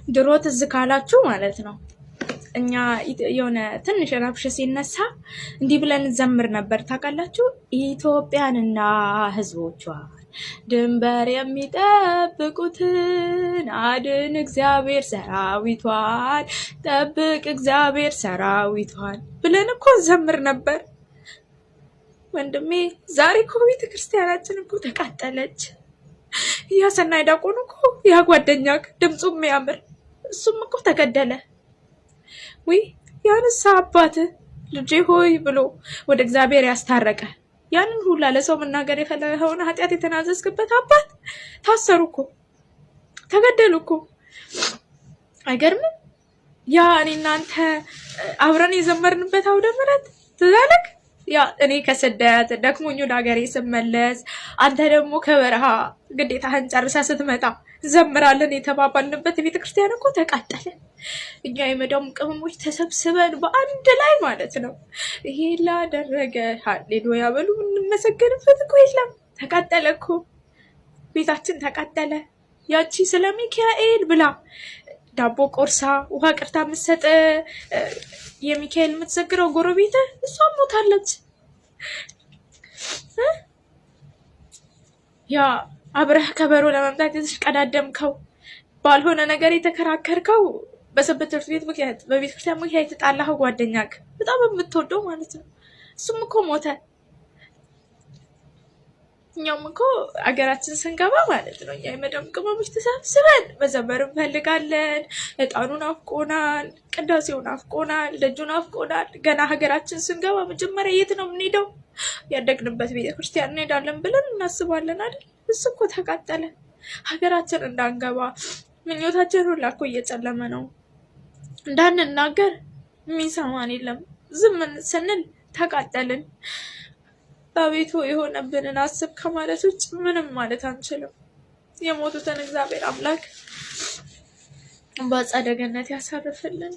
ድሮ ትዝ ካላችሁ ማለት ነው፣ እኛ የሆነ ትንሽ ረብሽ ሲነሳ እንዲህ ብለን እንዘምር ነበር። ታውቃላችሁ? ኢትዮጵያንና ሕዝቦቿን ድንበር የሚጠብቁትን አድን እግዚአብሔር ሰራዊቷን፣ ጠብቅ እግዚአብሔር ሰራዊቷን ብለን እኮ እንዘምር ነበር። ወንድሜ፣ ዛሬ እኮ ቤተ ክርስቲያናችን እኮ ተቃጠለች። ያ ሰናይ ዲያቆን እኮ፣ ያ ጓደኛክ ድምፁ የሚያምር እሱም እኮ ተገደለ። ውይ፣ ያንሳ አባት ልጄ ሆይ ብሎ ወደ እግዚአብሔር ያስታረቀ፣ ያንን ሁላ ለሰው መናገር የፈለገውን ኃጢአት የተናዘዝክበት አባት ታሰሩ እኮ፣ ተገደሉ እኮ። አይገርምም? ያ እኔ እናንተ አብረን የዘመርንበት አውደ ምሕረት ትዝ አለህ? ያ እኔ ከስደት ደክሞኝ ወደ ሀገሬ ስመለስ፣ አንተ ደግሞ ከበረሃ ግዴታህን ጨርሰህ ስትመጣ ዘምራለን የተባባልንበት ቤተ ክርስቲያን እኮ ተቃጠለ። እኛ የመዳም ቅመሞች ተሰብስበን በአንድ ላይ ማለት ነው። ይሄ ላደረገ ሀሌሉያ በሉ የምንመሰገንበት እኮ የለም። ተቃጠለ እኮ፣ ቤታችን ተቃጠለ። ያቺ ስለ ሚካኤል ብላ ዳቦ ቆርሳ ውሃ ቅርታ የምትሰጥ፣ የሚካኤል የምትዘግረው ጎረቤት እሷም ሞታለች። ያ አብረህ ከበሮ ለመምታት የተሽቀዳደምከው፣ ባልሆነ ነገር የተከራከርከው፣ በሰንበት ትምህርት ቤት ምክንያት፣ በቤተ ክርስቲያን ምክንያት የተጣላኸው ጓደኛክ፣ በጣም የምትወደው ማለት ነው። እሱም እኮ ሞተ። እኛም እኮ አገራችን ስንገባ ማለት ነው፣ እኛ የመዳም ቅመሞች ተሰብስበን መዘመር እንፈልጋለን። እጣኑ ናፍቆናል፣ ቅዳሴው ናፍቆናል፣ ደጁ ናፍቆናል። ገና ሀገራችን ስንገባ መጀመሪያ የት ነው የምንሄደው? ያደግንበት ቤተክርስቲያን እንሄዳለን ብለን እናስባለን አይደል? እሱ እኮ ተቃጠለ። ሀገራችን እንዳንገባ ምኞታችን ሁላ እኮ እየጨለመ ነው። እንዳንናገር የሚሰማን የለም። ዝም ስንል ተቃጠልን። አቤቱ የሆነብንን አስብ ከማለት ውጭ ምንም ማለት አንችልም። የሞቱትን እግዚአብሔር አምላክ በአጸደ ገነት ያሳርፍልን።